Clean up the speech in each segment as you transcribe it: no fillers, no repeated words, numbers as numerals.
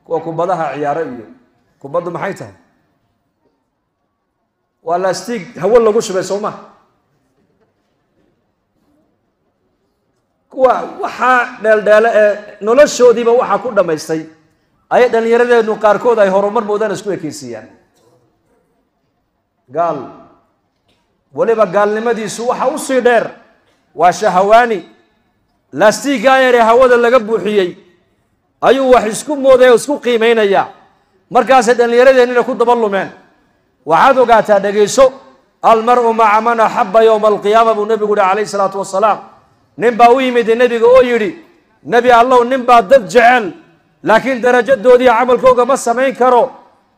Kuwa kubadaha ciyaaro iyo kubaddu maxay tahay? Waa laastig hawo lagu shubay, soo maha? Kuwa waxaa dheeldheele ee noloshoodiiba waxaa ku dhammaystay ayay dhallinyaradeenu qaarkood ay horumar moodaan isku ekeysiiyaan. Gaal weliba gaalnimadiisu waxa usii dheer waa shahawaani. Laastigaa yaree hawada laga buuxiyey ayuu wax isku moodaya o isku qiimeynaya. Markaasay dhallinyaradeenina ku daba lumeen. Waxaad ogaataa, dhegayso, almar-u maca man axaba yowma alqiyaama buu nebigu yihi calayhi salaatu wasalaam. Nin baa u yimid nebiga oo yidhi: "Nebi Allow, nin baa dad jecel, laakiin darajadoodii camalkooga ma samayn karo,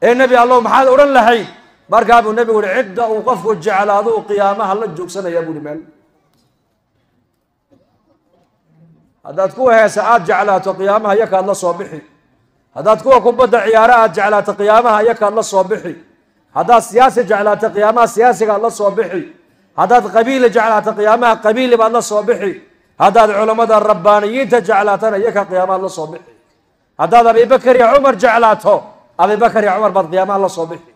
ee Nebi Allow, maxaad odhan lahayd?" Markaa buu nebigu yihi: "Cidda uu qofku jeclaado uu qiyaamaha la joogsanaya," buu yihi. Meel haddaad kuwa heesa aada jeclaato, qiyaamaha iyakaad la soo bixi. Haddaad kuwa kubadda ciyaaro aada jeclaato, qiyaamaha iyakaad la soo bixi. Haddaad siyaasi jeclaato, qiyaamaha siyaasigaad la soo bixi. Haddaad qabiili jeclaato, qiyaamaha qabiili baad la soo bixi. Haddaad culammada rabbaaniyiinta jeclaatana, iyaka qiyaamahaad la soo bixi. Haddaad Abibakar iyo Cumar jeclaato, Abibakar iyo Cumar baad qiyaamaha la soo bixi.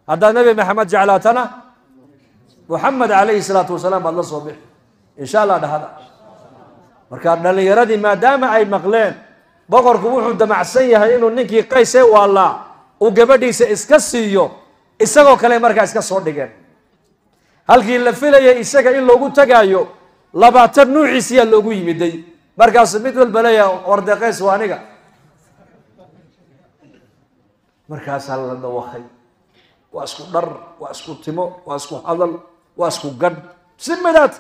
Haddaad Nebi Maxamed jeclaatana, Muxamed calayhi salaatu wasalaam baad la soo bixi, insha Allah dhahada. Marka dhallinyaradii maadaama ay maqleen boqorku wuxuu damacsan yahay inuu ninkii Qays ee waalaa uu gabadhiisa iska siiyo, isagoo kale markaa iska soo dhigeen. Halkii la filayay isaga in loogu tagaayo, 20 nuuciisiyaa loogu yimiday. Markaasuu mid walba leeyahay: "Warde Qays waa aniga." Markaasaa la dawakay. Waa isku dhar, waa isku timo, waa isku hadal, waa isku gadh, si midaad.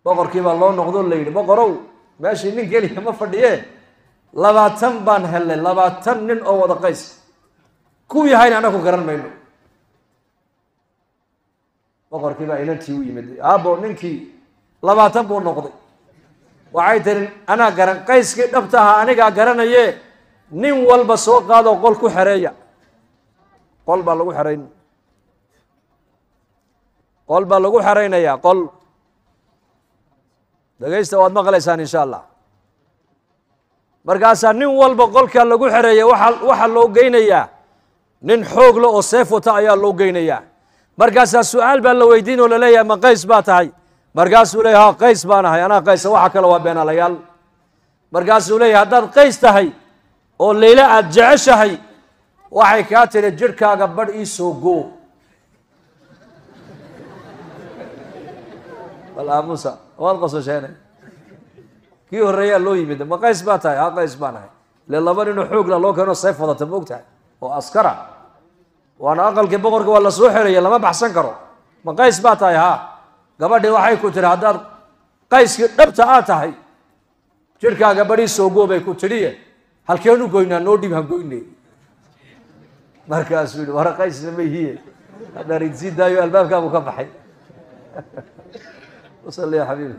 Boqorkii baa loo noqdo, la yidhi: "Boqorow, meeshii nin keliya ma fadhiye, 20 baan helnay, 20 nin oo wada Qays ku yahayna anaku garan mayno." Boqorkii baa inantii u yimid: "Aabo, ninkii 20 buu noqday." Waxay tiri: "Anaa garan Qayskii dhabta ahaa, anigaa garanaye, nin walba soo qaadoo qol ku xereeya." Qol baa lagu xerayn, qol baa lagu xeraynayaa, qol. Dhegaysta, waad maqlaysaan insha Allah. Markaasaa nin walba qolkaa lagu xereeyay waxaa loo geynayaa nin xoog le oo seef wata ayaa loo geynayaa. Markaasaa su-aal baa la weydiin oo laleeyahay: "Ma Qays baa tahay?" Markaasuu leeyahy: "Ha, Qays baan ahay, anaa Qaysa, waxa kale waa beenaalayaal." Markaasuu leeyahy: "Haddaad Qays tahay oo Leyla aada jeceshahay, waxay kaa tiri jidhkaaga badh ii soo goo." Bal aamusa, waad qososheene. Kii horreeyaa loo yimid: "Ma Qays baa tahay?" "Ha, Qays baan ahay." Ile laba ninoo xoogla loo keeno, seef wadata, ma og tahay, oo askara, waana aqalkii boqorka, waa la soo xereeyay, lama baxsan karo. "Ma Qays baa tahay?" "Ha." "Gabadhii waxay ku tiri haddaad Qayskii dhabta aad tahay, jidhkaaga badhii soo goo bay ku tidhiye, halkeenu goynaa? Noo dhib, han goynay." Markaasuu yihi: "Wara Qaysna ma ihiye, haddaan idsii daayo." Albaabkaabuu ka baxay. Wasali ya xabiibi.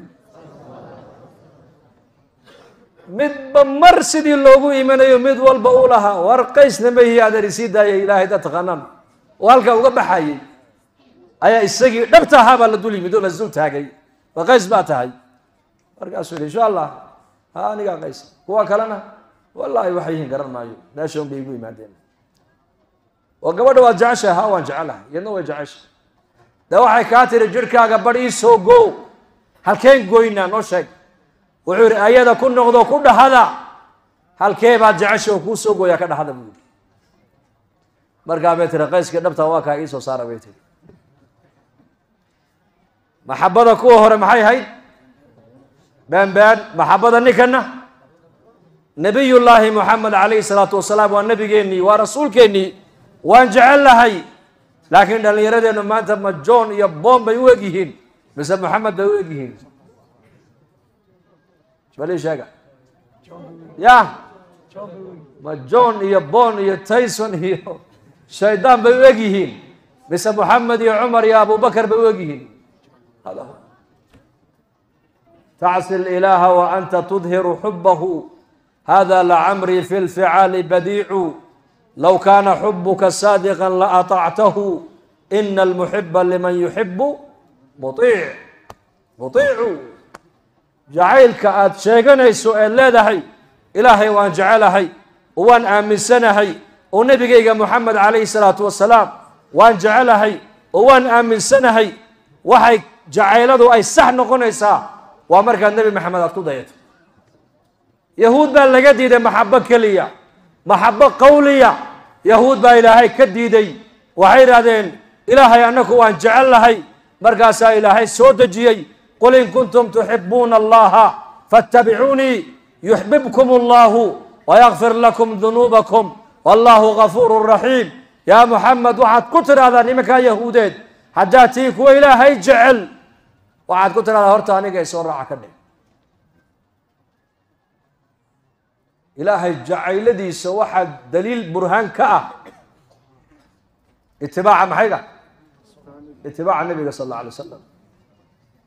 Midba mar sidii loogu imanayo, mid walba uu lahaa: "War Qaysna ma ihiye, adeer isii daaya, Ilaahay dad taqaanaan," oo halkaa uga baxayay, ayaa isagii dhabta ahaa baa la dul yimid oo la dul taagay: "Ma Qays baa tahay?" Markaasuu yihi: "Insha Allah, ha, anigaa Qays. Kuwa kalena wallahi waxay yihiin garan maayo, meesha un bay igu yimaadeen." "Oo gabadha waad jeceshahay?" "Ha, waan jecelahay, iyadna way jeceshahay." "De waxay kaa tiri jidhkaaga badh ii soo goo, halkeen goynaa? Noo sheeg." Wuxuu yihi: "Ayada ku noqdo, ku dhahada halkee baad jecesha oo kuu soo gooyaa ka dhahada," buu yihi. Markaa bay tiri: "Qayskii dhabta waa kaa, iisoo saara," bay tiri. Maxabada kuwa hore maxay ahayd? Been been. Maxabada ninkana Nabiyullaahi Moxamed calayhi salaatu wasalaam waa nabigeennii, waa rasuulkeennii, waan jecel lahay. Laakiin dhallinyaradeennu maanta ma John iyo Bom bay u eg yihiin mise Moxamed bay u eg yihiin? Bal ii sheega ya, ma John iyo Bon iyo Tyson iyo shaydaan bay u eg yihiin mise Moxamed iyo Cumar iyo Abubakar bay u eg yihiin? Hada huwa. Tacsi ilaaha wa anta tudhiru xubahu, hada lacamrii fi lficaali badiicu, low kaana xubuka saadiqa laatactahu, ina almuxiba liman yuxibu muiic muiicu. Jacaylka aada sheeganayso eed leedahay Ilaahay waan jecelahay oo waan aaminsanahay oo nebigayga Moxamed calayhi salaatu wasalaam waan jecelahay oo waan aaminsanahay, waxay jacayladu ay sax noqonaysaa waa markaad Nebi Maxamed aad ku dayato. Yahuud baa laga diiday maxabo keliya, maxabo qawliya. Yahuud baa Ilaahay ka diiday. Waxay idhahdeen Ilaahay annaku waan jecel lahay. Markaasaa Ilaahay soo dejiyey qul in kuntum tuxibuuna allaha fattabicuunii yuxbibkum allahu wayakfir lakum dunuubakum wallahu gafuurun raxiim. Yaa Muxamed, waxaad ku tidhahdaa nimankaa yahuudeed, haddaad tihiin kuwa Ilaahay jecel, waxaad ku tidhahdaa horta aniga isoo raaca ka dhig. Ilaahay jacayladiisa waxaa daliil burhaan ka ah itibaaca maxayga? Itibaaca nabiga sal alla alay wasalam.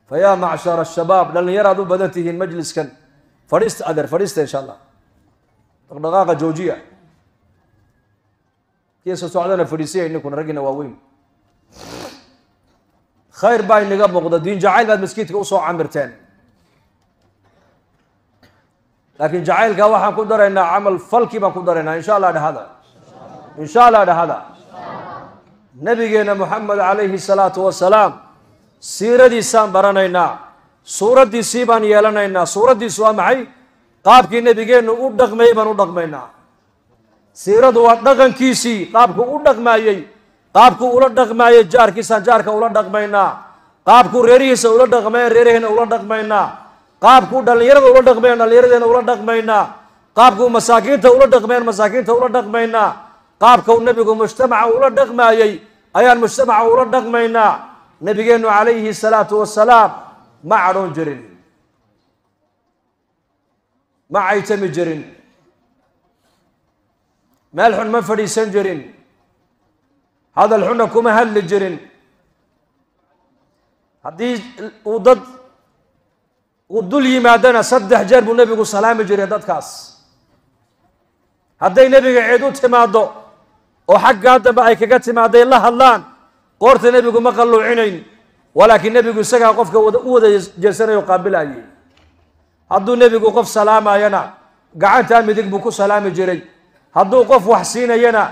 Fa yaa macshara ashabaab, dhallinyaraad u badan tihiin majliskan, fadhiista adeer, fadhiista insha allah, dhaqdhaqaaqa joojiya, kiisa socdana fadhiisiya, ininkuna raggiina waaweyn. Khayr baa inaga muuqda, diin jacayl baad maskiidka usoo camirteen, laakiin jacaylka waxaan ku daraynaa camal falkii baan ku daraynaa insha allah. Dhahada insha allah, dhahada. Nabigeena Moxamed calayhi salaatu wasalaam siiradiisaan baranaynaa, suuraddiisii baan yeelanaynaa. Suuraddiisu waa maxay? Qaabkii nebigeennu u dhaqmayay baan u dhaqmaynaa. Siiradu waa dhaqankiisii, qaabkuu u dhaqmaayey, qaabkuu ula dhaqmaayey jaarkiisaan jaarka ula dhaqmaynaa, qaabkuu reerihiisa ula dhaqmayan reeraheena ula dhaqmaynaa, qaabkuu dhallinyarada ula dhaqmayan dhallinyaradeena ula dhaqmaynaa, qaabkuu masaakiinta ula dhaqmayan masaakiinta ula dhaqmaynaa, qaabkau nebigu mujtamaca ula dhaqmaayey ayaan mujtamaca ula dhaqmaynaa. Nabigeennu calayhi salaatu wasalaam ma cadhoon jirin, ma caytami jirin, meel xun ma fadhiisan jirin, hadal xunna kuma hadli jirin. Haddii uu dad uu dul yimaadana 3 jeer buu nebigu salaami jiray dadkaas. Hadday nebiga cid u timaaddo oo xaggaa dambe ay kaga timaaday la hadlaan, qoorta nebigu ma qalluucinayn, walaakiin nebigu isagaa qofka u wada jeesanayo o qaabilayay. Hadduu nebigu qof salaamayana gacantaa midig buu ku salaami jiray. Hadduu qof wax siinayana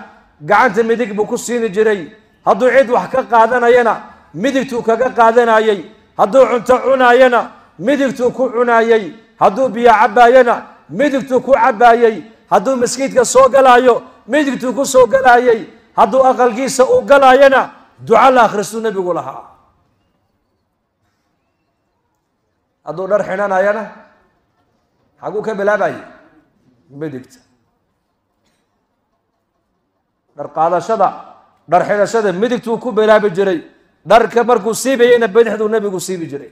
gacanta midig buu ku siini jiray. Hadduu cid wax ka qaadanayana midigtuu kaga qaadanayey. Hadduu cunto cunaayana midigtuu ku cunaayey. Hadduu biyo cabbaayana midigtuu ku cabbaayey. Hadduu maskiidka soo galaayo midigtuu ku soo galaayey. Hadduu aqalkiisa u galaayana duco la akhristuu nebigu lahaa. Hadduu dhar xidhanayana xaguu ka bilaabayay? Midigta. Dhar qaadashada, dhar xidhashada midigtuu ku bilaabi jiray. Dharka markuu siibayeyna bidixduu nebigu siibi jiray.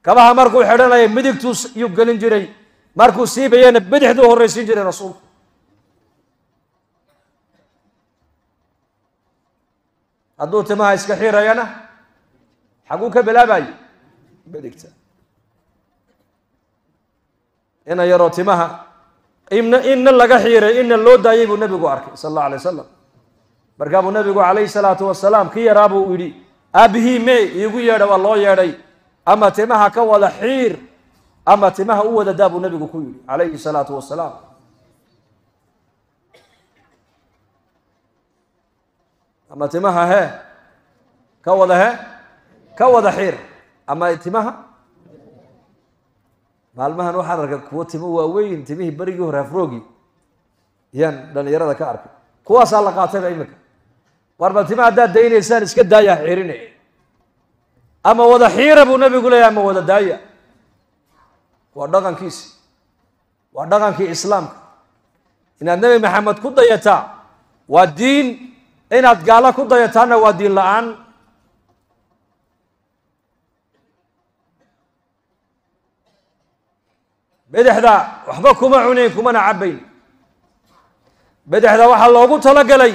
Kabaha markuu xidhanaya midigtuu yuu gelin jiray, markuu siibayeyna bidixduu horraysiin jiray rasuulku. Hadduu timaha iska xiirayana xaguu ka bilaabayay? Midigta. Ina yaroo timaha inna laga xiiray inna loo daayay buu nebigu arkay sala allahu alay wasalam. Markaa buu nebigu calayhi salaatu wasalaam ki yaraa buu yidhi, aabihii mee iigu yeedha. Waa loo yeedhay. Ama timaha ka wada xiir ama timaha u wada daa buu nebigu ku yidhi calayhi salaatu wasalaam. Ama timaha hee ka wada, hee ka wada xiir ama timaha. Maalmahan waxaan arkay kuwo timo waaweyn, timihii berigii hore afroogi yaan dhalinyarada ka arkay, kuwaasaa la qaatayba iminka. Warba tima haddaad daynaysaan iska daaya, xiirinay. Ama wada xiira buu nabigu leeyahy, ama wada daaya. Waa dhaqankiisi, waa dhaqankii islaamka. Inaad Nebi Maxamed ku dayataa waa diin, inaad gaalo ku dayataana waa diin la-aan. Bidixda waxba kuma cunayn kumana cabbayn. Bidixda waxaa loogu talagalay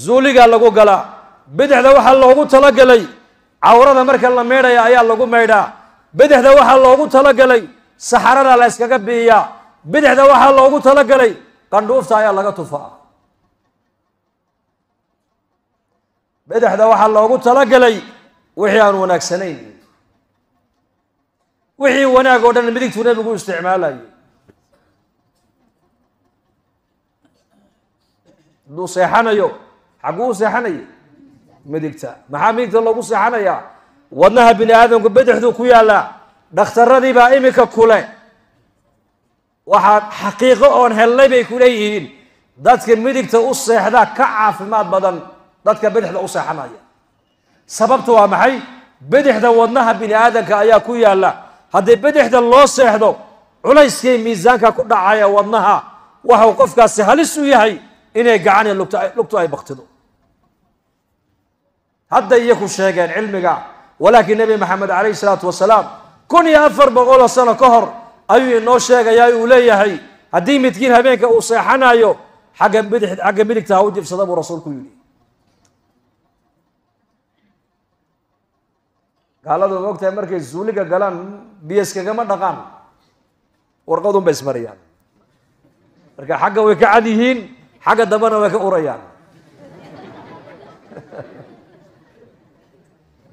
zuuligaa lagu galaa. Bidixda waxaa loogu talagalay cawrada marka la meydhaya ayaa lagu meydhaa. Bidixda waxaa loogu talagalay saxarada la yskaga biiyaa. Bidixda waxaa loogu talagalay qandhuufta ayaa laga tufaa. Bidixda waxaa loogu talagalay wixii aan wanaagsanayn. Wixii wanaag oo dhan midigtuu nebigu isticmaalayay. Hadduu seexanayo xagguu u seexanaya? Midigta. Maxaa midigta loogu seexanayaa? Wadnaha bini aadamku bidixduu ku yaallaa. Dhakhtaradii baa iminka kule waxaa xaqiiqo oon hellay bay ku leeyihiin, dadka midigta u seexda ka caafimaad badan dadka bidixda u seexanaya. Sababtu waa maxay? Bidixda wadnaha bini aadamka ayaa ku yaalla. Haddii bidixda loo seexdo, culayskii miisaanka ku dhacaya wadnaha waxau qofkaasi halis u yahay inay gacani lugtu ay baktido. Hadda iyaku sheegeen cilmiga, walaakiin Nebi Maxamed calayhi salaatu wasalaam 1400 sano ka hor ayuu inoo sheegayaa. Uu leeyahay, haddii midkiin habeenka uu seexanayo, xagga bidix, xagga midigta ha u jibsada, buu rasuulku yidhi. Gaaladu ma ogtahay, markay zuuliga galaan biyo iskagama dhaqaan, warqadun bay ismariyaan. Marka xagga way ka cad yihiin, xagga dambena way ka urayaan.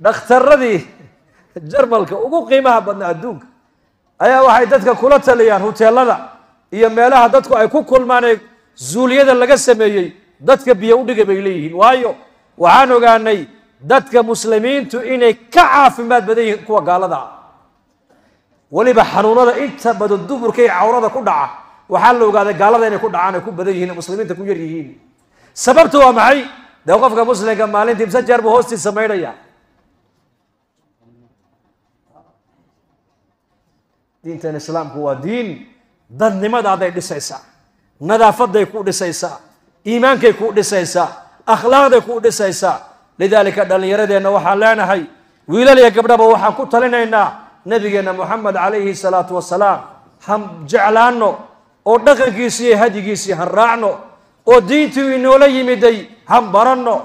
Dhakhtaradii Jarmalka ugu qiimaha badnaa adduunka ayaa waxay dadka kula taliyaan, huteelada iyo meelaha dadku ay ku kulmaan ee zuuliyada laga sameeyey, dadka biyo u dhiga bay leeyihiin. Waayo, waxaan ogaanay dadka muslimiintu inay ka caafimaad badan yihiin kuwa gaalada ah. Weliba xanuunada inta badan duburka iyo cawrada ku dhaca waxaa la ogaaday gaalada inay ku dhacaan ay ku badan yihiin, muslimiinta ku yar yihiin. Sababtu waa maxay? Dee qofka muslimka maalintii imse jeer buu hoostiisa maydhaya? Diintan islaamku waa diin dadnimadaaday dhisaysaa, nadaafaday ku dhisaysaa, iimaankay ku dhisaysaa, akhlaaqday ku dhisaysaa. Lidaalika dhallinyaradeenna waxaan leenahay, wiilal iyo gabdhaba waxaan ku talinaynaa, nabigeenna Moxamed calayhi salaatu wasalaam han jeclaano oo dhaqankiisi iyo hadyigiisii han raacno oo diintii inoola yimiday han baranno.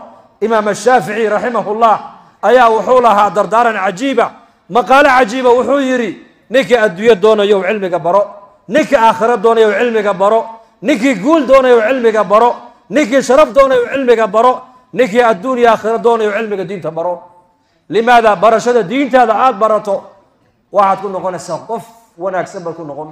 Imaam Ashaafici raximahullah ayaa wuxuu lahaa dardaaran cajiiba, maqaalo cajiiba. Wuxuu yidhi, ninkii adduunyo doonayo cilmiga baro, ninkii aakhiro doonayo cilmiga baro, ninkii guul doonayo cilmiga baro, ninkii sharaf doonayo cilmiga baro, ninkii adduun iyo aakhiro doonayo cilmiga diinta baro. Limaada? Barashada diintaada aada barato waxaad ku noqonaysaa qof wanaagsan baad ku noqon.